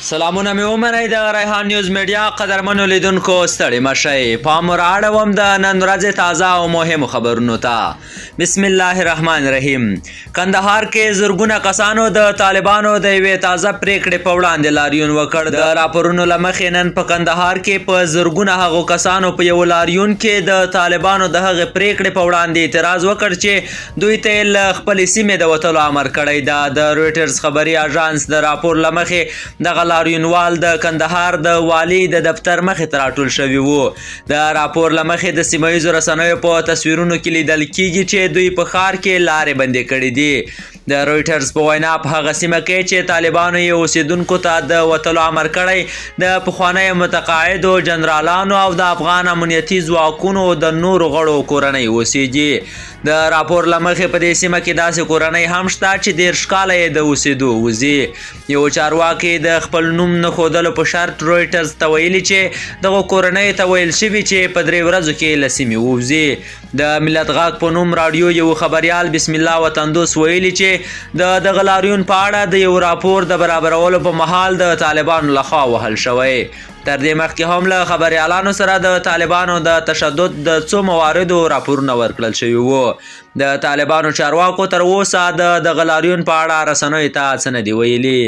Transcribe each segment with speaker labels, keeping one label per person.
Speaker 1: سلامونه مې ومنئ د ریحان نیوز میډیا قدرمنو لیدونکو، ستړي مه شئ. پام ور اړوم د نن ورځې تازه او مهمو خبرونو ته. بسم الله الرحمن الرحیم. کندهار کې زرګونه کسانو د طالبانو د یوې تازه پریکړې په وړاندې لاریون وکړ. د راپورونو له مخې نن په کندهار کې په زرګونه هغو کسانو په یو لاریون کې د طالبانو د هغې پریکړې په وړاندې اعتراض وکړ چې دوی ته یې له خپلې سیمې د وتلو امر کړی ده. د رویټرز خبري اژانس د راپور له مخې دغه لاریونوال د کندهار د والي د دفتر مخې ته راټول شوي وو. د راپور له مخې د سیمه ییزو رسنیو په تصویرونو کې لیدل کیږي چې دوی په ښار کې لارې بندې کړې دي. د رویټرز په وینا په هغه سیمه کې چې طالبانو یې اوسیدونکو ته د وتلو امر کړی، د پخوانیو متقاعدو جنرالانو او د افغان امنیتي ځواکونو د نورو غړو کورنۍ اوسیږي. د راپور له مخې په دې سیمه کې داسې کورنۍ هم شته چې 30 کاله یې د اوسېدو وځي. یو چارواکي د خپل نوم نه ښودلو په شرط رویټرز ته ویلي چې دغو کورنیو ته ویل شوي چې په 3 ورځو کې له سیمې ووځي. د ملت غږ په نوم راډیو یو خبریال بسم الله وطندوس ویلي چې د دغه لاریون په اړه د یو راپور د برابرولو په مهال د طالبانو لخوا وهل شوی. تر دې مخکې هم له خبریالانو سره د طالبانو د تشدد د څو مواردو راپورونه ورکړل شوي وو. د طالبانو چارواکو تر اوسه د دغه لاریون په اړه رسنیو ته څه نه دي ویلي.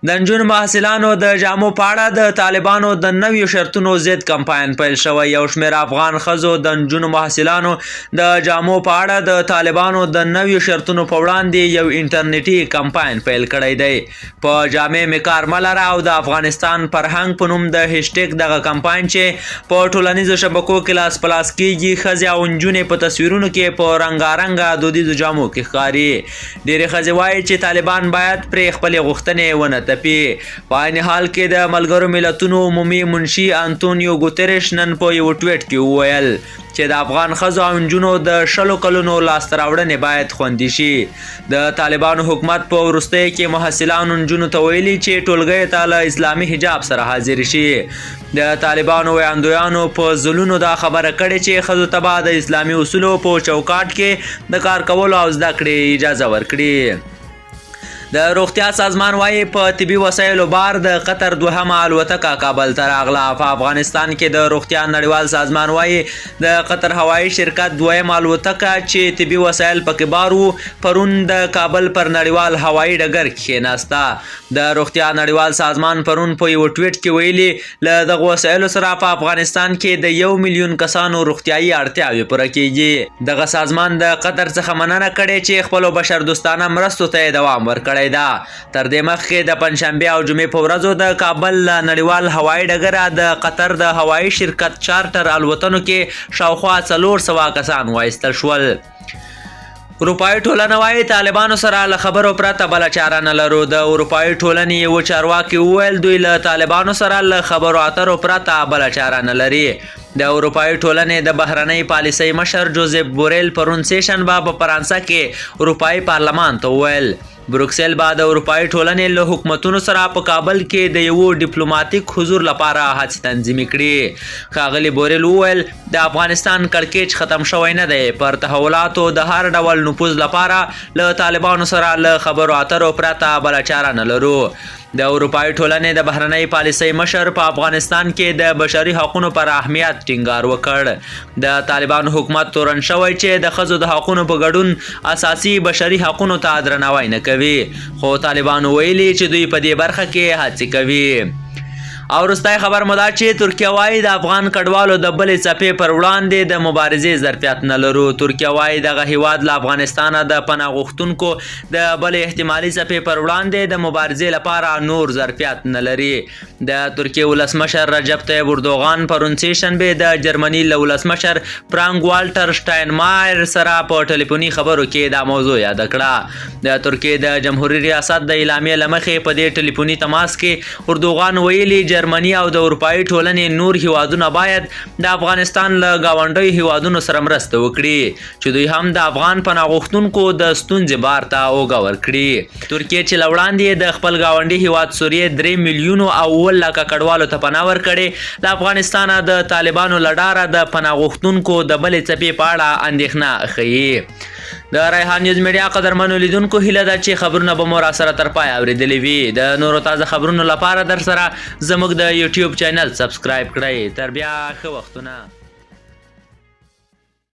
Speaker 1: د نجونو محصلانو د جامو په اړه د طالبانو د نویو شرطونو ضد کمپاین پیل شوی. یو شمېر افغان ښځو د نجونو محصلانو د جامو په اړه د طالبانو د نویو شرطونو په وړاندې یو انټرنیټي کمپاین پیل کړی دی. په جامع مې کار مه لره او د افغانستان فرهنګ په نوم د هشټګ دغه کمپاین چې په ټولنیزو شبکو کې لاس په لاس کیږي، ښځې او نجونې په تصویرونو کې په رنګارنګه دودیزو جامو کې ښکاري. ډېرې ښځې وایي چې طالبان باید پرې خپلې غوښتنې ونه تپي. په عین حال کې د ملګرو ملتونو عمومي منشي انتونیو ګوتریش نن په یو ټویټ کې وویل چې د افغان ښځو او نجونو د 20 کلونو لاسته راوړنې باید خوندي شي. د طالبانو حکومت په وروستیو کې محصلانو نجونو ته ویلي چې ټولګیو ته له اسلامي حجاب سره حاضر شي. د طالبانو ویاندویانو په ځلونو دا خبره کړې چې ښځو ته به د اسلامي اصولو په چوکاټ کې د کار کولو او زده کړې اجازه ورکړي. د روغتیا سازمان وایي په طبي وسایلو بار د قطر دوهمه الوتکه کابل ته راغله. په افغانستان کې د روغتیا نړیوال سازمان وایي د قطر هوایي شرکت دویمه الوتکه چې طبي وسایل پکې بار وو، پرون د کابل پر نړیوال هوایي ډګر کښېناسته. د روغتیا نړیوال سازمان پرون په یو ټویټ کې ویلي له دغو وسایلو سره په افغانستان کې د 1 میلیون کسانو روغتیایي اړتیاوې پوره کیږي. دغه سازمان د قطر څخه مننه کړې چې خپلو بشردوستانه مرستو ته یې دوام ورکړی ده. تر دې مخکې د پنجشنبې او جمعې په ورځو د کابل له نړیوال هوایي ډګره د قطر د هوایي شرکت چارټر الوتنو کې شاوخوا 400 کسان وایستل شول. اروپایي ټولنه وایي طالبانو سره له خبرو پرته بله چاره نه لرو. د اروپایي ټولنې یو چارواکي وویل دوی له طالبانو سره له خبرو اترو پرته بله چاره نه لري. د اروپایي ټولنې د بهرنۍ پالیسۍ مشر جوزف بوریل پرون سه شنبه په فرانسه کې اروپایي پارلمان ته وویل بروکسل به د اروپایي ټولنې له حکومتونو سره په کابل کې د یو ډیپلوماتیک حضور لپاره هڅې تنظیمې کړي. ښاغلي بوریل وویل د افغانستان کړکېچ ختم شوی نه دی، پر تحولاتو د هر ډول نفوذ لپاره له طالبانو سره له خبرو اترو پرته بله چاره نه لرو. د اروپایي ټولنې د بهرنۍ پالیسۍ مشر په افغانستان کې د بشري حقونو پر اهمیت ټینګار وکړ. د طالبانو حکومت تورن شوی چې د ښځو د حقونو په ګډون اساسي بشري حقونو ته درناوی نه کوي، خو طالبانو ویلي چې دوی په دې برخه کې هڅې کوي. او وروستی خبر مو دا چې ترکیه وایي د افغان کډوالو د بلې څپې پر وړاندې د مبارزې ظرفیت نه لرو. ترکیه وایي دغه هیواد له افغانستانه د پناه غوښتونکو د بلې احتمالي څپې پر وړاندې د مبارزې لپاره نور ظرفیت نه لري. د ترکیې ولسمشر رجب طیب اردوغان پرون سه شنبه د جرمني له ولسمشر فرانک والټر شټاینمایر سره په ټلیفوني خبرو کې دا موضوع یاده کړه. د ترکیې د جمهوري ریاست د اعلامیې له مخې په دې ټلیفوني تماس کې اردوغان ویلي جرمني او د اروپایي ټولنې نور هیوادونه باید د افغانستان له ګاونډیو هیوادونو سره مرسته وکړي چې دوی هم د افغان پناه غوښتونکو د ستونزې بار ته اوږه ورکړي. ترکیې چې له وړاندې یې د خپل ګاونډي هیواد سوریې 3 میلیونو او 7 لکه کډوالو ته پناه ورکړې، له افغانستانه د طالبانو له ډاره د پناه غوښتونکو د بلې څپې په اړه اندېښنه ښيي. د ریحان نیوز میډیا قدرمنو لیدونکو، هیله ده چې خبرونه به مو راسره تر پایه اورېدلي وي. د نورو تازه خبرونو لپاره در سره زموږ د یوټیوب چینل سبسکرایب کړئ. تر بیا، ښه وختونه.